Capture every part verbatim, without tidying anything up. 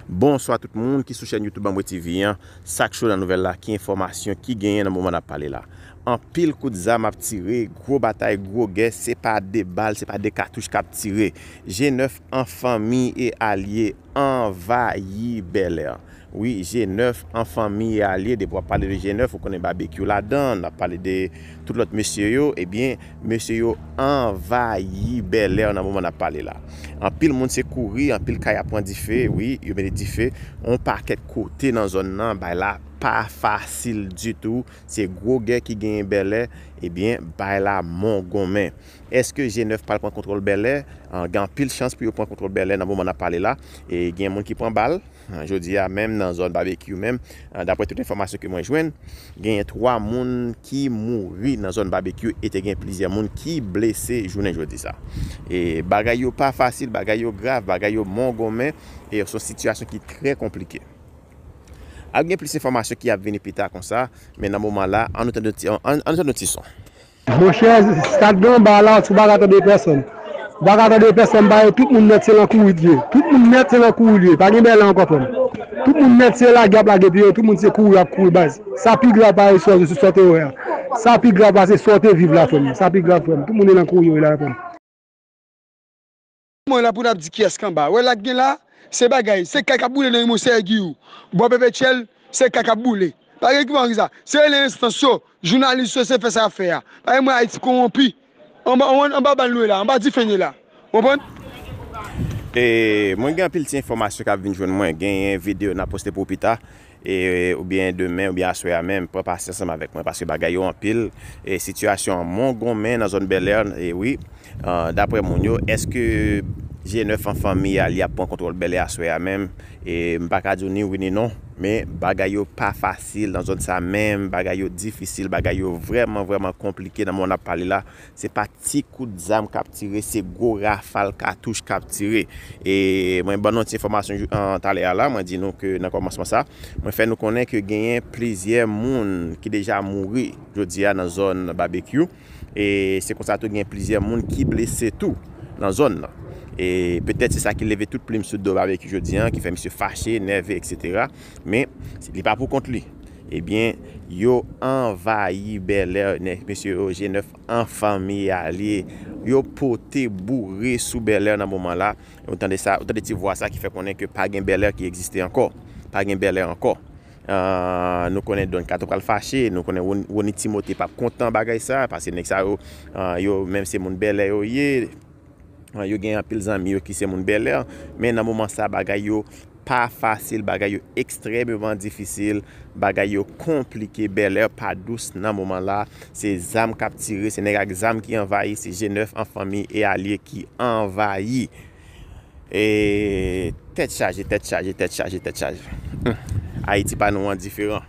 Bonswa tout moun ki sou chèn YouTube Anmwe TV an. Sa k cho nan nouvèl la, ki enfòmasyon ki genyen nan moman n ap pale la? Anpil kout zam ap tire, gwo batay, gwo gè, se pa de bal, se pa de katouch k ap tire. G nèf an fanmi e alye anvayi Bèlè. Wi, G nèf an fanmi e alye, depi w ap pale de G nèf, ou konnen Babekyou ladan, n ap pale de tout lòt mesye yo, ebyen, mesye yo anvayi Bèlè nan moman n ap pale la. Anpil moun se kouri, anpil kay ap pran dife, wi, yo mete dife yon pakèt kote nan zòn nan, bay la pa fasil ditou, se gwo gè ki genyen Bèlè, ebyen, bay la mongonmen. Èske G nèf pral pran kontwòl Bèlè? Ah, gen anpil chans pou yo pran kontwòl Bèlè nan moman n ap pale la, e gen moun ki pran bal, ah, jodi a menm nan zòn Babekyou menm, ah, daprè tout enfòmasyon ke mwen jwenn, genyen twa moun ki mouri nan zòn Babekyou e te gen plizyè moun ki blese jounen jodi sa. E bagay yo pa fasil, bagay yo grav, bagay yo mongonmen, e se yon sitiyasyon ki trè konplike. Ap gen plis enfòmasyon ki ap vini pita konsa, men nan moman la, ann nou tande yon ti, ann, ann nou tande yon ti son. Monchè, stad Ganba la, ou pa ka tande pèsòn. Ou pa ka tande pèsòn, ba yo, tout moun nèt se lan kouri l ye. Tout moun nèt se lan kouri l ye. Pa gen Bèlè ankò, frè m. Tout moun nèt se lage y ap lage pye yo, tout moun se kouri y ap kouri, baz. Sa pi grav pase sa w te wè a. Sa pi grav pase sa w te viv la, frè m. Sa pi grav, frè m. Tout moun lan kouri yo la, frè m. Mwen la pou n ap di kiyès k anba. Wè la k gen la, se bagay, se kay k ap boule nan Imo Sègi ou. Bò Pepetyèl, se kay k ap boule. Pa gen ki manke sa. Se rele enstans yo, jounalis yo, se fè sa y ap fè a. Pa gen mwen Ayiti kowonpi. Anba, anba, anba bal nou ye la, anba dife n ye la. Konprann? E, mwen gen anpil ti enfòmasyon k ap vin jwenn mwen. Genyen videyo n ap poste pou ou pita. E, oubyen demen, oubyen aswè a menm, pran pasyans ansanm avèk mwen, paske bagay yo anpil. E, sitiyasyon an mongonmen nan zòn Bèlè, e wi, ah, daprè moun yo, èske G nèf an fanmi a, li ap pran kontwòl Bèlè aswè a menm? E, m pa ka di w ni wi ni non, men bagay yo pa fasil nan zòn sa menm, bagay yo difisil, bagay yo vrèman, vrèman konplike nan moman n ap pale la. Se pa ti kout zam k ap tire, se gwo rafal katouch k ap tire. E mwen ban nou ti enfòmasyon jou, an, talè a la, mwen di nou ke nan kòmansman sa, mwen fè nou konnen ke genyen plizyè moun ki deja mouri jodi a nan zòn Babekyou. E se konsa tou gen plizyè moun ki blese tou nan zòn nan. E petèt se sa ki leve tout plim sou do Babekyou jodi a, ki fè misye fache, nève, etsetera. Men, li pa pou kont li. Ebyen, yo anvayi Bèlè, nèg mesye yo, G nèf an fanmi a li ye. Yo pote boure sou Bèlè nan moman la. Ou tande sa, ou tande ti vwa sa ki fè konnen ke pa gen Bèlè ki egziste ankò. Pa gen Bèlè ankò. Ah, nou konnen Don Kato pral fache, nou konnen Ron-, Rony Timote p ap kontan bagay sa, paske nèg sa yo, ah, yo menm se moun Bèlè yo ye. Ah, yo gen anpil zanmi yo ki se moun Bèlè, men nan moman sa bagay yo pa fasil, bagay yo ekstrèmeman difisil, bagay yo konplike, Bèlè pa dous nan moman la. Se zam k ap tire, se nèg ak zam ki anvayi, se G nèf an fanmi e alye ki anvayi. E tèt chaje, tèt chaje, tèt chaje, tèt chaje. Hmm. Ayiti pa nou an diferan.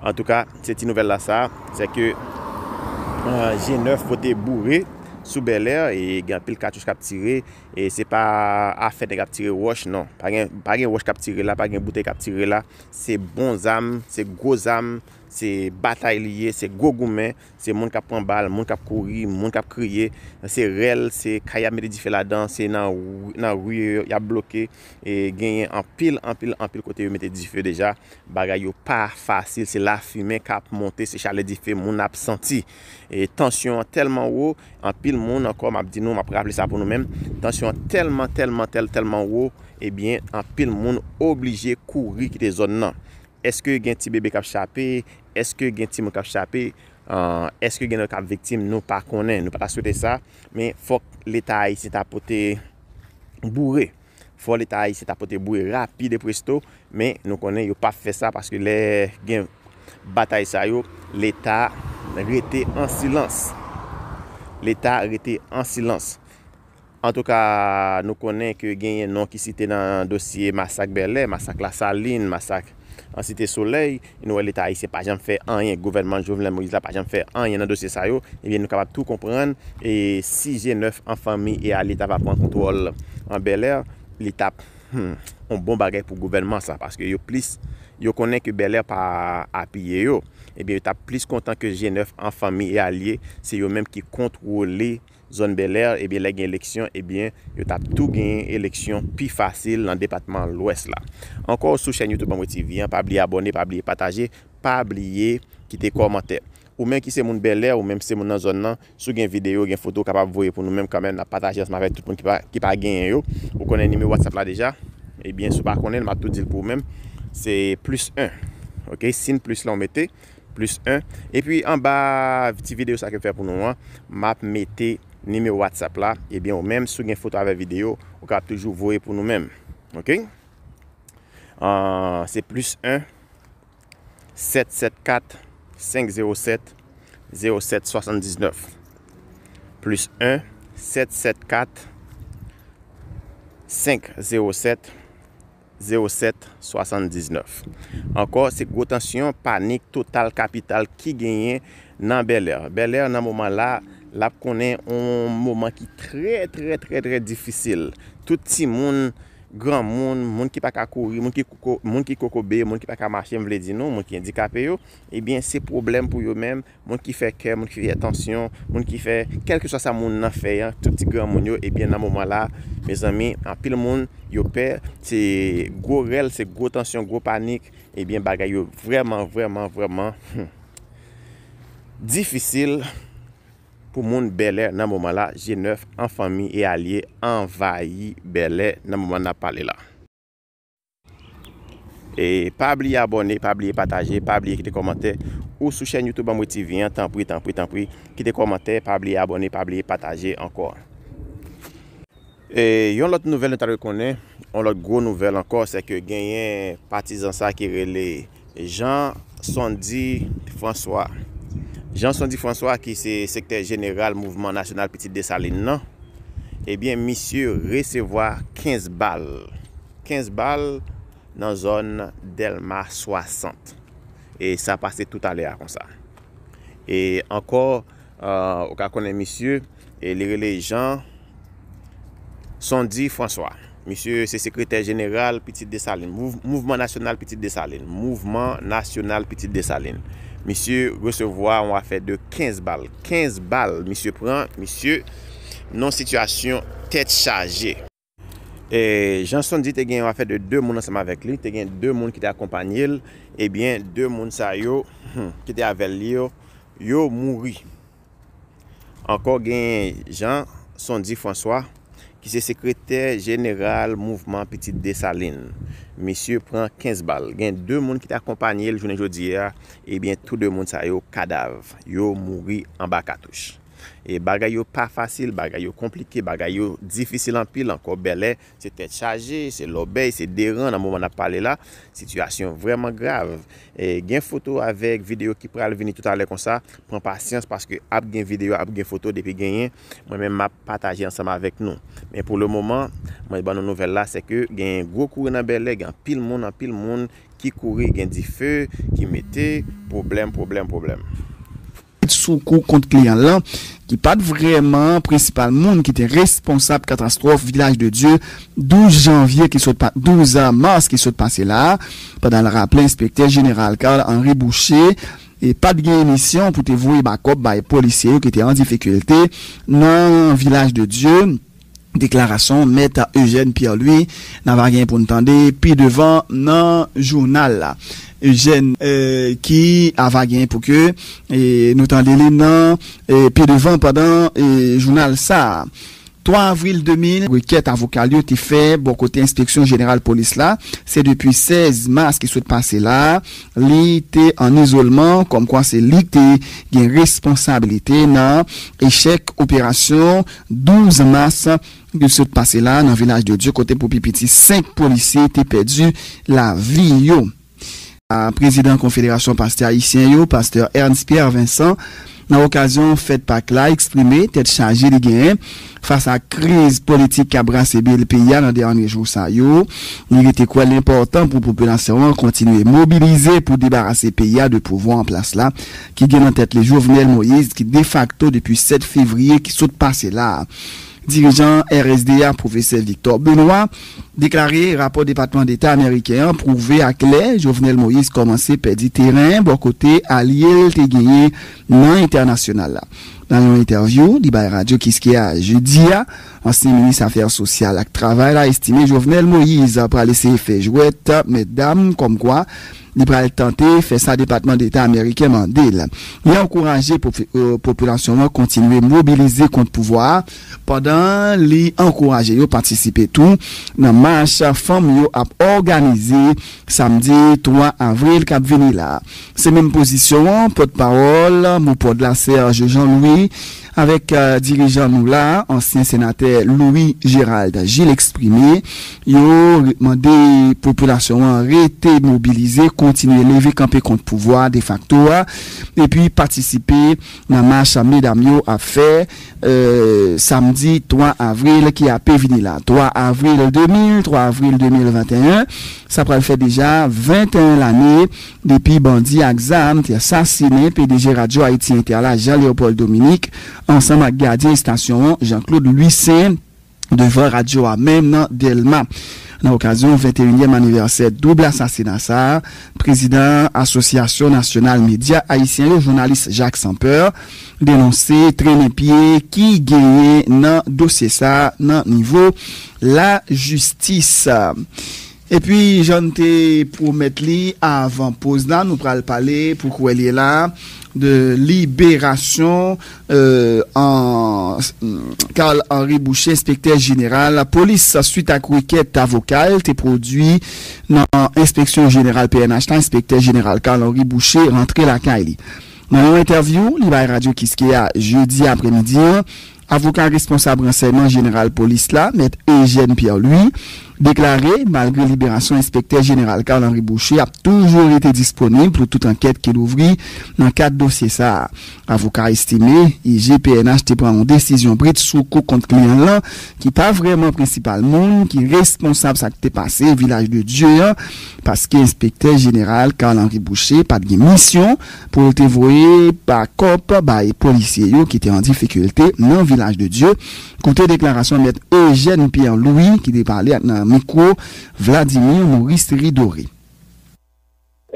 Antouka, se ti nouvèl la sa, se ke, euh, G nèf pote boure sou Bèlè e gen anpil katouch k ap tire. E se pa afè nèg ap tire wòch, non. Pa gen, pa gen wòch k ap tire la, pa gen boutèy k ap tire la. Se bon zam, se gwo zam, se batay li ye, se gwo goumen. Se moun k ap pran bal, moun k ap kouri, moun k ap kriye. Se rèl, se kay y ap mete dife ladan, se nan, nan ri yo y ap bloke. E genyen anpil, anpil, anpil kote yo mete dife deja. Bagay yo pa fasil, se lafimen k ap monte, se chalè dife moun ap santi. E tansyon an tèlman wo, anpil moun ankò, m ap di nou, m ap raple sa pou nou menm, tansyon an tèlman, tèlman, tèl, tèlman wo, ebyen, anpil moun oblije kouri kite zòn nan. Èske gen ti bebe k ap chape? Èske gen timoun k ap chape? Ah, èske gen lòt k ap viktim? Nou pa konnen, nou pa ta swete sa, men fòk Leta ayisyen ta pote boure. Fò Leta ayisyen ta pote boure rapid e presto, men nou konnen yo p ap fè sa paske lè gen batay sa yo, Leta rete an silans. Leta rete an silans. Antouka, nou konnen ke genyen non ki site nan dosye masak Bèlè, masak Lasalin, masak an Site Solèy. Nou wè Leta ayisyen pa janm fè anyen, gouvènman Jovenel Moïse la pa janm fè anyen nan dosye sa yo. Ebyen, nou kapab tou konprann, e si G nèf an fanmi e alye ta va pran kontwòl an Bèlè, li t ap, hmm, yon bon bagay pou gouvènman sa, paske yo plis, yo konnen ke Bèlè pa apiye yo. Ebyen, yo t ap plis kontan ke G nèf an fanmi e alye, se yo menm ki kontwole zòn Bèlè, ebyen, lè gen eleksyon, ebyen, yo t ap tou genyen eleksyon pi fasil nan depatman Lwès la. Ankò sou chèn YouTube Anmwe TV an, pa bliye abòne, pa bliye pataje, pa bliye kite kòmantè. Ou menm ki se moun Bèlè, ou menm ki se moun nan zòn nan, si w gen videyo, gen foto, w kapab voye pou nou menm kanmenm, n ap pataje ansanm avèk tout moun ki pa, ki pa genyen yo. Ou konnen nimewo WhatsApp la deja, ebyen, si w pa konnen l, m ap tou di l pou ou menm, se plis en. Oke, siy plis la w mete, plis en. Epi anba ti videyo sa ke m fè pou nou an, m ap mete nimewo WhatsApp la. Ebyen, ou menm, si w gen foto avèk videyo, ou kapab toujou voye pou nou menm. Oke? Ah, se plis en, sèt sèt kat, senk zewo sèt, zewo sèt swasanndiznèf. Plis en, sèt sèt kat, senk zewo sèt, zewo sèt swasanndiznèf. Ankò, se gwo tansyon, panik total kapital ki genyen nan Bèlè. Bèlè, nan moman la, l ap konnen yon moman ki trè, trè, trè, trè difisil. Tout timoun, granmoun, moun ki pa ka kouri, moun ki koko-, moun ki kokobe, moun ki pa ka mache, m vle di nou, moun ki andikape yo, ebyen, se pwoblèm pou yo menm, moun ki fè kè, moun ki fè tansyon, moun ki fè, kèlkeswa sa moun nan fè an, tout ti granmoun yo, ebyen, nan moman la, mezanmi, anpil moun, yo pè, se gwo rèl, se gwo tansyon, gwo panik, ebyen, bagay yo vrèman, vrèman, vrèman, hmm, difisil pou moun Bèlè nan moman la. G nèf an fanmi e alye anvayi Bèlè nan moman n ap pale la. E pa bliye abòne, pa bliye pataje, pa bliye kite kòmantè. Ou sou chèn YouTube Anmwe TV an, tanpri, tanpri, tanpri, kite kòmantè, pa bliye abòne, pa bliye pataje ankò. E yon lòt nouvèl nou ta dwe konnen, yon lòt gwo nouvèl ankò, se ke genyen patizan sa ki rele Jean Sondy François. Jean Sondy François, ki se sekrè jeneral Mouvman Nasyonal Pitit Desalin nan, ebyen, misye resevwa kenz bal. Kenz bal nan zòn Dèlma swasant. E sa pase toutalè a konsa. E ankò, ah, ou ka konnen misye, e li rele Jean Sondy François. Misye se sekretè jeneral Pitit Desalin, Mouv-, Mouvman Nasyonal Pitit Desalin, Mouvman Nasyonal Pitit Desalin. Misye resevwa yon afè de kenz bal. Kenz bal misye pran, misye nan sitiyasyon tèt chaje. E Jean Sondy te gen yon afè de de moun ansanm avèk li, te gen de moun ki te akonpanye l, ebyen, de moun sa yo, hmm, ki te avè l yo, yo mouri. Ankò gen Jean Sondy François, ki se sekretè jeneral Mouvman Pitit Desalin. Misye pran kenz bal. Gen de moun ki te akonpanye l jounen jodi a, ebyen, tou de moun sa yo kadav. Yo mouri anba katouch. E bagay yo pa fasil, bagay yo konplike, bagay yo difisil anpil ankò. Bèlè, se tèt chaje, se lòbèy, se deran nan moman n ap pale la. Sitiyasyon vrèman grav. E gen foto avèk videyo ki pral vini toutalè konsa. Pran pasyans paske ap gen videyo, ap gen foto depi genyen. Mwen menm m ap pataje ansanm avèk nou. Men pou le moman, mwen ban nou nouvèl la, se ke gen gwo kouri nan Bèlè, gen anpil moun, anpil moun ki kouri, gen dife ki mete, pwoblèm, pwoblèm, pwoblèm. Sou kou kont kliyan l lan, ki pa t vrèman prensipal moun ki te responsab katastwòf Vilaj de Dye douz janvye ki sot pa, douz mas ki sot pase la a, pandan l raple enspektè jeneral Carl Henry Boucher e pa t gen misyon pou te voye bakòp bay polisye yo ki te an difikilte nan Vilaj de Dye. Deklarasyon Mèt Eugène Pierre Louis, n ava gen pou n tande pi devan nan jounal la. Eugène, eh, ki ava gen pou ke, eh, nou tande li nan, eh, pi devan pandan, eh, jounal sa a. Twa avril de mil, rekèt avoka l yo te fè bò kote Enspeksyon Jeneral Polis la, se depi sèz mas ki sot pase la, li te an izolman, kòmkwa se li ki te gen responsabilite nan echèk operasyon douz mas ki sot pase la nan Vilaj de Dye, kote pou pi piti senk polisye te pèdi lavi yo. A, prezidan Konfederasyon Pastè Ayisyen yo, pastè Ernst Pierre Vincent, nan okazyon fèt Pak la, eksprime tèt chaje li genyen fas a kriz politik k ap brase bil peyi a nan dènye jou sa yo. Li rete kwè l enpòtan pou popilasyon an kontinye mobilize pou debarase peyi a de pouvwa an plas la, ki gen nan tèt li Jovenel Moïse, ki defakto depi sèt fevriye ki sot pase la a. Dirijan R S D a, pwofesè Victor Benoît, deklare rapò Depatman Deta ameriken an pwouve aklè Jovenel Moïse kòmanse pèdi teren bò kote alye l te genyen nan entènasyonal la. Nan yon entèvyou li bay Radyo Kiskeya jedi a, ansyen minis afè sosyal ak travay la estime Jovenel Moïse pral eseye fè jwèt mètdam kòmkwa li pral tante fè sa Depatman Deta ameriken mande l. Li ankouraje popi- euh, popilasyon an kontinye mobilize kont pouvwa a, pandan li ankouraje yo patisipe tou nan mach fanm yo ap òganize samdi twa avril k ap vini la. Se menm pozisyon an pòtpawòl MOPOD la, Serge Jean Louis, avèk euh, dirijan nou la, ansyen senatè Louis Gérald Gilles eksprime. Yo re- mande popilasyon an rete mobilize, kontinye leve kanpe kont pouvwa defakto a, epi patisipe nan mach medam yo ap fè euh, samdi twa avril ki ape vini la. Twa avril de mil, twa avril de mil venteyen, sa pral fè deja venteyen lane depi bandi ak zam te asasinen P D G Radyo Ayiti Entè la, Jean Léopold Dominique, ansanm ak gadyen estasyon an, Jean Claude Louissaint, devan radyo a menm nan Dèlma. Nan okazyon venteyinyèm anivèsè doub asasina sa a, prezidan Asosyasyon Nasyonal Medya Ayisyen yo, jounalis Jacques Sampeur, denonse trennen pye ki genyen nan dosye sa a nan nivo lajistis. Epi, jan n te pwomèt li avan poz la, nou pral pale pou kwè l ye la de liberasyon euh, an Carl Henry Boucher, enspektè jeneral polis, swit ak rekèt avoka l te pwodui nan enspeksyon jeneral P N H la, enspektè jeneral Carl Henry Boucher rantre lakay li. Nan yon entèvyou li bay Radyo Kiskeya jedi apremidi an, avoka responsab ransèyman jeneral polis la, mèt Eugène Pierre Louis, deklare malgre liberasyon enspektè jeneral Carl Henry Boucher ap toujou rete disponib pou tout ankèt ki louvri nan kad dosye sa a. Avoka estime I G P N H te pran yon desizyon brit sou kou kont kliyan l lan, ki pa vrèman prensipal moun ki responsab sa k te pase Vilaj de Dye an, paske enspektè jeneral Carl Henry Boucher pa t gen misyon pou l te voye bakòp bay polisye yo ki te an difikilte nan Vilaj de Dye. Koute deklarasyon mèt Eugène Pierre Louis ki te pale ak nan mikwo Vladimir Maurice Ridoré.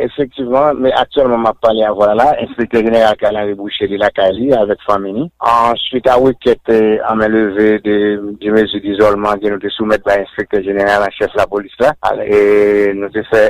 Efektivman, men aktyèlman m ap pale avè w la, enspektè jeneral Carl Henry Boucher li lakay li avèk fanmi li. Answit a rekèt an men leve de, de mezi dizòlman ke nou te soumèt bay enspektè jeneral an chèf lapolis la, e nou te fè,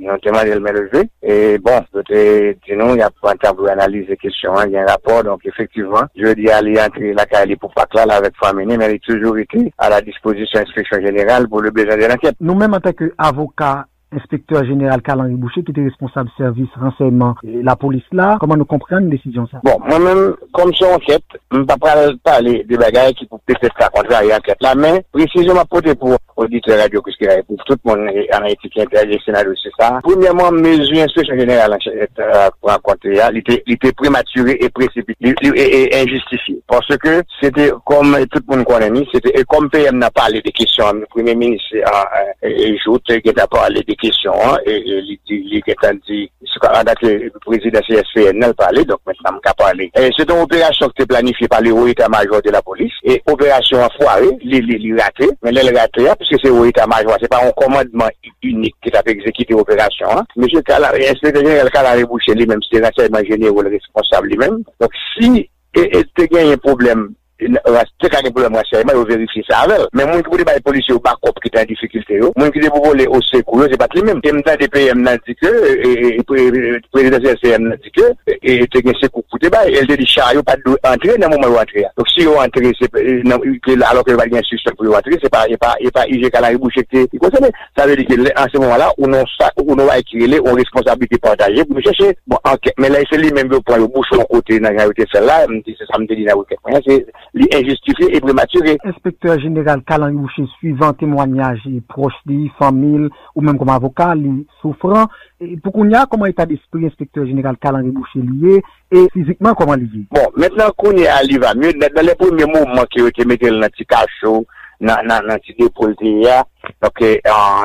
nou te mande l men leve. E bon, yo te di nou y ap pran tan pou yo analize kesyon an, gen rapò. Donk, efektivman, jodi a, li antre lakay li pou Pak la, l avèk fanmi li, men li toujou rete a la dispozisyon enspeksyon jeneral pou le bezwen de lankèt. Nou menm, antanke avoka, enspektè jeneral Carl Henry Boucher, ki te responsab sèvis ransèyman lapolis la, kòman nou konprann desizyon sa? Bon, mwen menm, kòm se yon ankèt, m pa pral pale de bagay ki pou petèt ka kontrarye ankèt la, men presizyon m ap pote pou oditè Radyo Kiskeya e pou tout moun an Ayiti ki enterese nan dosye sa a. Premyèman, mezi enspeksyon jeneral an chèf pran kont li a, li te, li te prematire e presipite, li, li, e, e enjistifye. Paske se te, kòm tout moun konnen li, se te, e kòm P M nan pale de kesyon an, Premye Minis an, e, e, Jouthe gentan pale de kesyon an, e, e li di, li gentan di, antanke prezidan C S P N nan, l pale, donk mentnan m ka pale. E, se te yon operasyon ki te planifye pa le Haut État-Major de la Police, e operasyon an fware, li, li, li rate, men lè l rate a, piske se Haut État-Major a, se pa yon kòmandman inik ki t ap egzekite operasyon an. Mesye Kala, enspektè jeneral Kala Rebouche li menm, se ransèyman jenero l responsab li menm. Donk, si e, e te genyen pwoblèm, te ka gen pwoblèm ransèyman, yo verifye sa avè l. Men moun ki pou te bay polisye yo bakòp ki te an difikilte yo, moun ki te pou vole osekou yo, se pa t li menm. E m tande P M nan di ke, e, e, e, pre- prezidan C S P N nan di ke, e, e, te gen sekou pou te bay, e l te di cha yo pa t dwe antre nan moman yo antre a. Donk si yo antre, se, e, nan, ke, alò ke yo pa t gen enstriksyon pou yo antre, se pa, e pa, e pa I G Kala Rebouche ki te ki konsène. Sa vle di ke lè, an se moman la, ou nan sa, ou nan bagay ki rele yon responsablite pataje pou nou chèche, bon, ankèt. Men lè se li menm yo pran, yo bouche yon kote nan jan yo te fè l la, m di se sa m te di nan rekèt mwen an, se li enjistifye e prematire. Enspektè jeneral Carl Henry Boucher, swivan temwanyaj pwòch li, fanmi l, ou menm kòm avoka, li soufran. E pou kounye a, kòman eta despri enspektè jeneral Carl Henry Boucher li ye? E fizikman, kòman li ye? Bon, mentnan, kounye a, li va mye. Nan, nan lè premye moman ke yo te mete l nan ti kacho, nan, nan, nan ti depo l te ye a, Donk, e,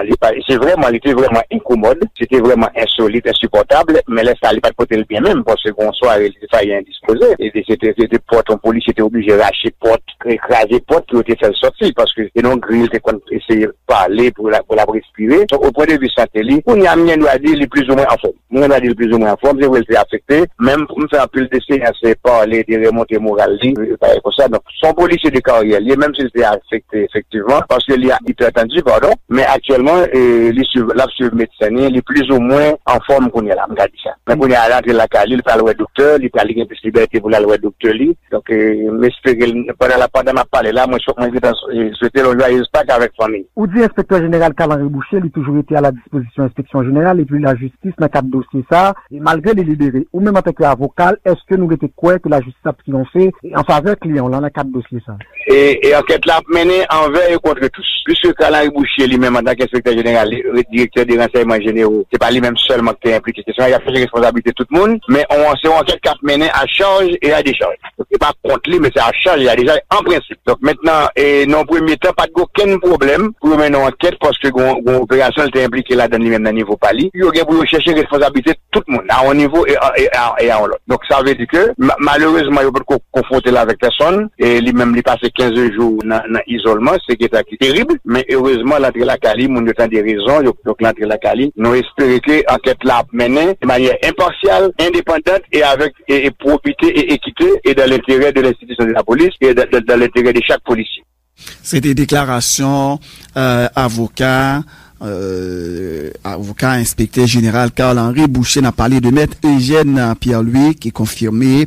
li pa, se vrèman, li te vrèman enkomòd, se te vrèman ensolit, ensipòtab, men lè sa a, li pa t pote l byen menm, paske gon sware, li te fayi endispoze, e se te, se te pòt, yon polisye te oblije rache pòt, kraze pòt pou yo te fè l sòti, paske se nan gri, li te konn eseye pale pou l, pou l ap respire. Donk, o pwen de vi sante li, kounye a, m gen dwa di, li plizoumwen anfòm. Mwen ta di l plizoumwen anfòm, se vre l te afekte, men m fè anpil de seyans, e pale de remonte moral li, e bagay konsa. Donk, se yon polisye de karyè li ye, menm si l te afekte efektivman, paske li a ipètanzi, padon, men aktyèlman, e, li swiv, l ap swiv medsen li, li plizoumwen anfòm kounye a la, m ka di sa. Men kounye a, l antre lakay li, li pral wè doktè, li pral gen plis libète pou l al wè doktè li. Donk, e, m espere l, pandan l ap, pandan m ap pale la, mwen, mwen gentan, e, swete l yon jwayez Pak avèk fanmi. Ou di enspektè jeneral Carl Henry Boucher, li toujou rete a la dispozisyon enspeksyon jeneral epi lajistis nan kad dosye sa a, e malgre li libere. Ou menm antanke avoka l, èske nou rete kwè ke lajistis ap tiyonse e an favè kliyan w lan nan kad dosye sa a? E, e ankèt la ap mennen anvè e kont tous. Piske Carl Henry Boucher, li menm, antanke enspektè jeneral, li ret direktè de ransèyman jenero, se pa li menm sèlman ki te enplike. Se sa, y ap chache responsablite tout moun, men on, se yon ankèt k ap mennen a chaj e a dechaj. Se pa kont li, men se a chaj e a dechaj an prensip. Donk, mentnan, e, nan yon premye tan, pa t gen okenn pwoblèm pou yo mennen yon ankèt, paske gon, gon operasyon li te enplike ladan li menm nan nivo pa li. Yo gen pou yo chèche responsablite tout moun, a yon nivo e, e, e a yon lòt. Donk, sa vle di ke, ma-, malerezman, yo potko konfwonte l avèk pèsonn, e li menm, li pase kenz jou nan, nan izolman, se gentan ki terib, men erezman, l antre lakay li, moun yo tande rezon, yo, donk, l antre lakay li. Nou espere ke ankèt la ap mennen de manyè enpasyal, endepandant e avèk, e, e pwopite e ekite, e dan lenterè de lenstitisyon de lapolis, e dan, dan, dan lenterè de chak polisye. Se te deklarasyon, e, avoka, e, avoka enspektè jeneral Carl Henry Boucher. N ap pale de mèt Eugène Pierre Louis ki konfime,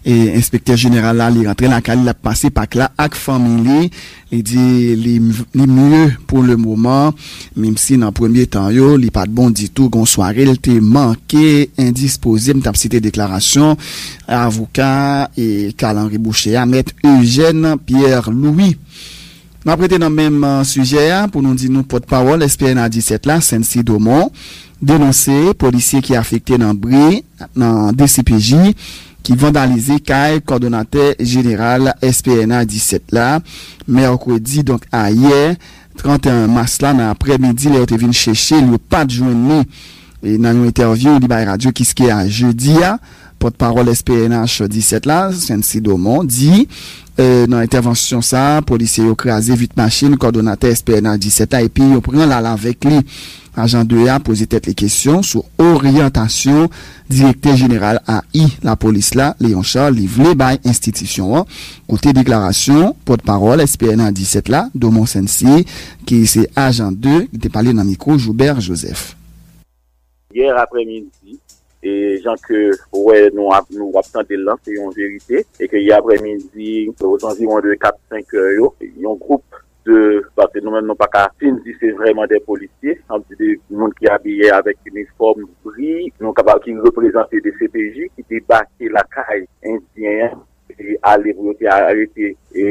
e, enspektè jeneral la, li rantre lakay li, l ap pase Pak la ak fanmi li. Li di li, li mye pou le moman, menm si nan premye tan yo, li pa t bon ditou. Gon sware, l te manke endispoze. M t ap site deklarasyon avoka, e, Carl Henry Boucher a, mèt Eugène Pierre Louis. N ap rete nan menm, e, sijè a pou nou di nou pòtpawòl S P N A disèt la, Saincy Domon, denonse polisye ki afekte nan bri, nan D C P J, ki vandalize kay kòdonatè jeneral S P N A disèt la, mèkredi, donk ayè, trannteyen mas la, nan aprèmidi, lè yo te vin chèche l, yo pa t jwenn li. E nan yon entèvyou li bay radyo Kiskeya jedi a, pòtpawòl S P N H disèt la, Saincy Domon, di, e, nan entèvansyon sa a, polisye yo kraze vit machin kòdonatè S P N H disèt la epi yo pran l al avèk li. Ajan de a poze tèt li kesyon sou oryantasyon direktè jeneral A I lapolis la, Léon Charles, li vle bay enstitisyon an, kote deklarasyon pòtpawòl S P N H disèt la, Domon Saincy, ki se ajan de, ki te pale nan mikwo Joubert Joseph. Yè aprèmidi, e jan ke ou wè nou ap, nou ap tande l lan, se yon verite, e ke yè aprèmidi, ozanviwon de kat, senk è yo, yon gwoup de, paske nou menm nou pa ka fin di se vrèman de polisye, n ap di de moun ki abiye avèk inifòm gri, nou kapab ki reprezante D C P J, ki debake lakay endyen an, e ale pou yo te arete, e,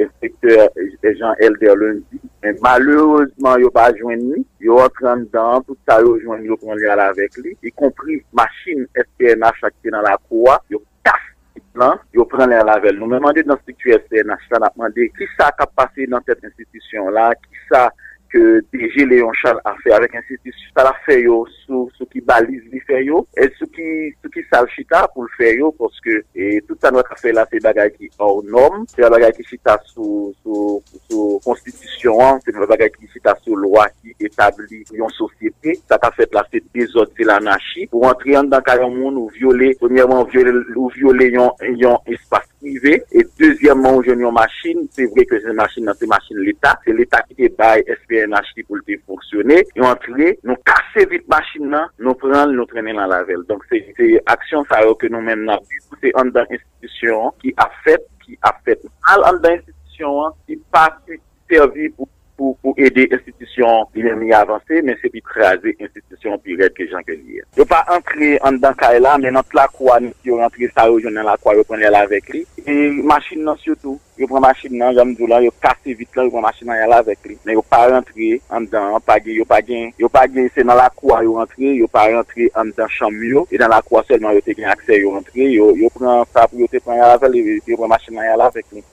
enspektè Jean Elder Lundi. Men malerezman, yo pa jwenn li. Yo antre anndan an, tout sa yo jwenn, yo pran li al avèk li, ikonpri machin S P N H la ki te nan lakou a. Yo kase vit lan, yo pran li al avè l. Nou menm andedan estrikti S P N H la, n ap mande kisa k ap pase nan tèt enstitisyon la, kisa ke D G Léon Charles ap fè avèk enstitisyon, sa l ap fè yo, sou, sou ki baliz li fè yo, e sou ki, sou ki sa l chita pou l fè yo, paske, e, tout sa nou wè k ap fè la, se bagay ki hors norme, se pa bagay ki chita sou, sou, sou konstitisyon an, se pa bagay ki chita sou lwa ki etabli yon sosyete. Sa k ap fèt la, se dezòd, se lanachi. Ou antre anndan kay yon moun, ou vyole, premyèman, ou vyole, ou vyole yon, yon espas prive, e dezyèmman, ou jwenn yon machin, se vre ke se machin nan, se machin Leta, se Leta ki te bay S P N H li pou l te fonksyone, yo antre, nou kase vit machin nan, nou pran l, nou trennen l al avè l. Donk, se, se aksyon sa yo ke nou menm n ap di, se anndan enstitisyon an ki ap fèt, ki ap fèt mal anndan enstitisyon an, ki pa sèvi pou, pou, pou ede enstitisyon li menm li avanse, men se pi kraze enstitisyon pi rèd ke jan ke li ye. Yo pa antre anndan kay la, men nan tout lakou a, nèg yo rantre, sa yo jwenn nan lakou a, yo pran li al avèk li. E machin nan sitou, yo pran machin nan, jan m di w la, yo kase vit lan, yo pran machin nan, y al avèk li. Men yo pa rantre anndan an, pa gen, yo pa gen, yo pa gen, se nan lakou a yo rantre, yo pa rantre anndan chanm yo, e nan lakou a sèlman yo te gen aksè, yo rantre, yo, yo pran sa pou yo te pran, y al avè l, epi yo pran machin nan, y al avèk li.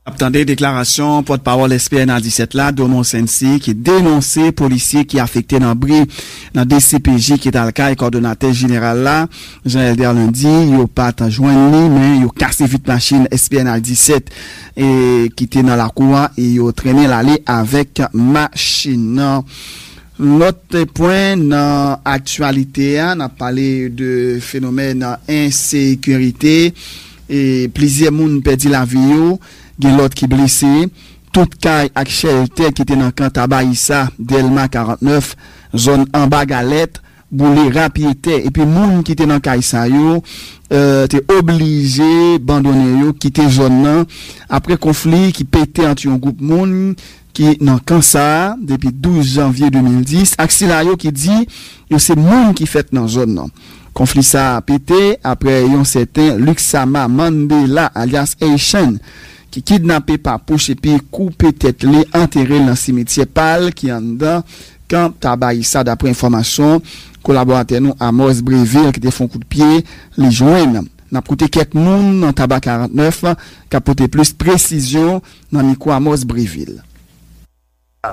Ap tande deklarasyon pòtpawòl S P N A disèt la, Domon Sensi, ki denonse polisye ki afekte nan bri nan D C P J ki t al kay kòdonatè jeneral la, Jean Elder Landy. Yo pa t jwenn li, men yo kase vit machin S P N A disèt e ki te nan lakou a e yo trennen l ale avèk machin nan. Lòt pwen nan aktyalite a, n ap pale de fenomèn ensekirite. E plizyè moun pèdi lavi yo, gen lòt ki blese. Tout kay ak chèltè ki te nan kan Tabayisa, Dèlma karant nèf, zòn Anba Galèt, boule rapyetè. Epi moun ki te nan kay sa yo, eh, te oblije bandonnen yo, kite zòn nan, apre konfli ki pete ant yon gwoup moun ki nan kan sa a depi douz janvye de mil dis ak sila yo ki di yo se moun ki fèt nan zòn nan. Konfli sa a pete apre yon sèten Luxama Mandela, alyas Haitian, ki kidnape Papouch epi koupe tèt li, antere l nan simityè pa l ki anndan kan Tabayisa, dapre enfòmasyon kolaboratè nou Amos Breville ki te fè yon kout pye li jwenn. N ap koute kèk moun nan Taba karant nèf k ap pote plis presizyon nan mikwo Amos Breville.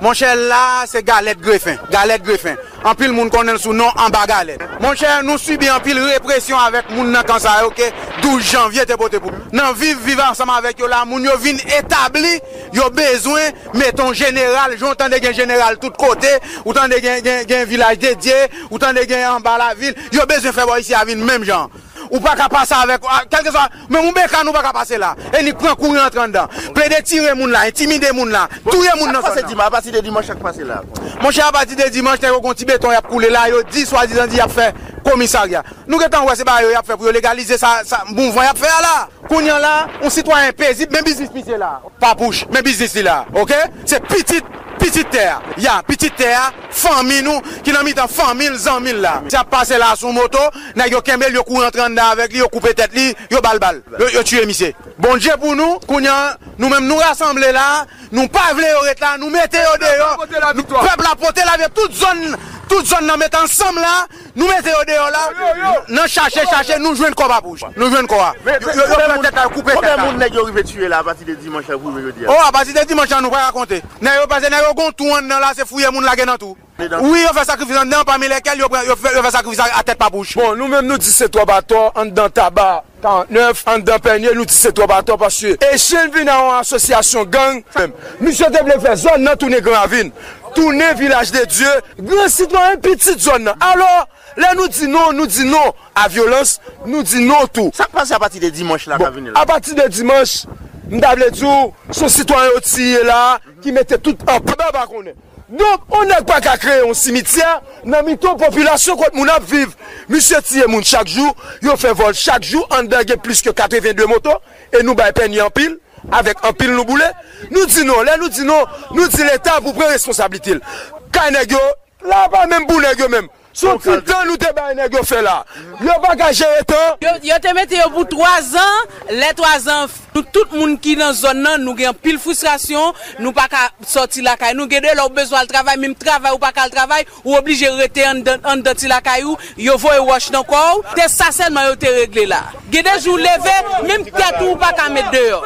Monchè, la se Galèt Grefen. Galèt Grefen. Anpil moun konnen l sou non Anba Galèt. Monchè, nou sibi anpil represyon avèk moun nan kan sa yo ke douz janvye te pote pou nou. Nan viv, viv ansanm avèk yo la, moun yo vin etabli, yo bezwen mete yon jeneral, jan w tande gen jeneral tout kote, ou tande gen, gen, gen Vilaj Dedye, ou tande gen Anba Lavil, yo bezwen fè bò isi a vin menm jan. Ou pa ka pase avèk, a, kèlkeswa, menm yon bekàn ou pa ka pase la. E nèg pran kouri antre anndan. Plede tire moun la, entimide moun la, touye moun nan zòn nan. Sa k pase dimanch, apati de dimanch sa k pase la? Monchè, apati de dimanch, nèg yo gon ti beton y ap koule la, yo di swadizan di y ap fè komisarya. Nou gentan wè se bagay yo y ap fè pou yo legalize sa, sa mouvman y ap fè a la. Kounye a la, yon sitwayen pezib, men biznis misye la. Papouch, men biznis li la, oke? Se pitit, pitit tè a. Ya, pitit tè a, fanmi nou, ki nan mitan fanmi l, zanmi l la. Misye ap pase la sou moto, nèg yo kenbe l, yo kouri antre anndan avèk li, yo koupe tèt li, yo ba l bal. Yo, yo tiye misye. Bondye pou nou, kounye a, nou menm nou rasanble la, nou pa vle yo ret la, nou mete yo deyò. Pèp la pote laviktwa. Nou, pèp la pote laviktwa. Tout zòn, tout zòn nan mete ansanm la, nou mete yo deyò la. Yo, yo, yo. Nan chache, chache, nou jwenn kò Papouch. Nou jwenn kò a. Yo, yo, yo pran tèt la, yo koupe tèt la. Konbyen moun nèg yo rive tiye la apati de dimanch la pou rive jodi a? O, apati de dimanch la, nou pa ka konte. Nèg yo pase, nèg yo gon twou anndan la, se fouye moun lage nan twou. Wi, yo fè sakrifis anndan, pami lèkèl yo pran, yo fè, yo fè sakrifis a, a tèt Papouch. Bon, nou menm nou di se twòp atò, anndan Taba karant nèf, anndan Pènye, nou di se twòp atò, paske Echenn vin a yon asosyasyon gang. Misye te vle fè zòn nan tounen Gran Ravin, tounen Vilaj de Dye, gran sitwayen pitit zòn nan. Alò, lè nou di non, nou di non a vyolans, nou di non tou. Sa k pase apati de dimanch la k ap vini la? Bon, apati de dimanch, m ta vle di w, se yon sitwayen yo tiye la, ki mete tout an paba pa konnen. Donk, yon nèg pa ka kreye yon simityè nan mitan yon popilasyon kot moun ap viv. Misye tiye moun chak jou, yo fè vòl chak jou, anndan gen plis ke katreven de moto, e nou bay pènye anpil, avèk anpil nou boule. Nou di non, lè nou di non, nou di Leta pou pran responsablite l. Kay nèg yo, la pa menm pou nèg yo menm. Se yon ti tan nou te bay nèg yo fè la. Yo pa ka jere tan. Yo, yo te mete yo pou twa zan, lè twa zan, nou tout moun ki nan zòn nan, nou gen anpil fristrasyon, nou pa ka sòti lakay nou. Gen de lè w bezwen al travay, menm travay ou pa ka al travay, ou oblije rete anndan, anndan ti lakay ou, yo voye wòch nan kò w. Se sa sèlman yo te regle la. Gen de jou w leve, menm tèt ou, ou pa ka met deyò.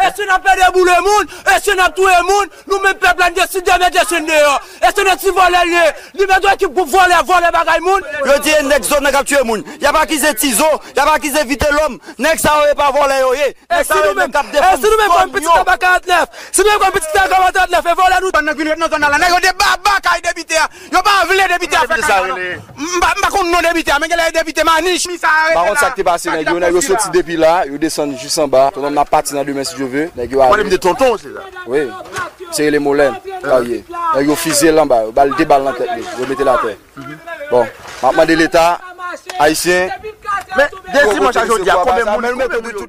Èske n ap pede boule moun? Èske n ap touye moun? Nou menm pèp la, n deside mete Echenn deyò. Èske n ti vòlè l ye? Li mete yon ekip gwoup vòlè, vòlè bagay moun. Yo di e nèg zòn nan k ap tiye moun. Y ap akize Tizo, y ap akize Vitelòm. Nèg sa yo e pa vòlè yo ye. Nèg sa yo e nèg k ap defann fanmi yo. Si nou menm kòm pitit Taba karant nèf, si nou menm kòm pitit Taba karant nèf, e vòlè nou. Nèg vin ret nan zòn nan la, nèg yo debaba kay debitè a. Yo pa vle debitè a fè kay la non. M pa, m pa konn non debitè a, men genlè e debitè Manich. M pa konn sa k te pase nèg yo, nèg yo soti depi la, yo desann jis anba. Tonton, n ap pati nan demen si Dye vle. Nèg yo ale. Wi. Se rele Molèn, Karye. Nèg yo fizye l anba, yo ba l de bal nan tèt li, yo mete l atè. Bon, m ap mande Leta ayisyen. Men, de dimanch a jodi a, konbyen moun, konbyen moun yo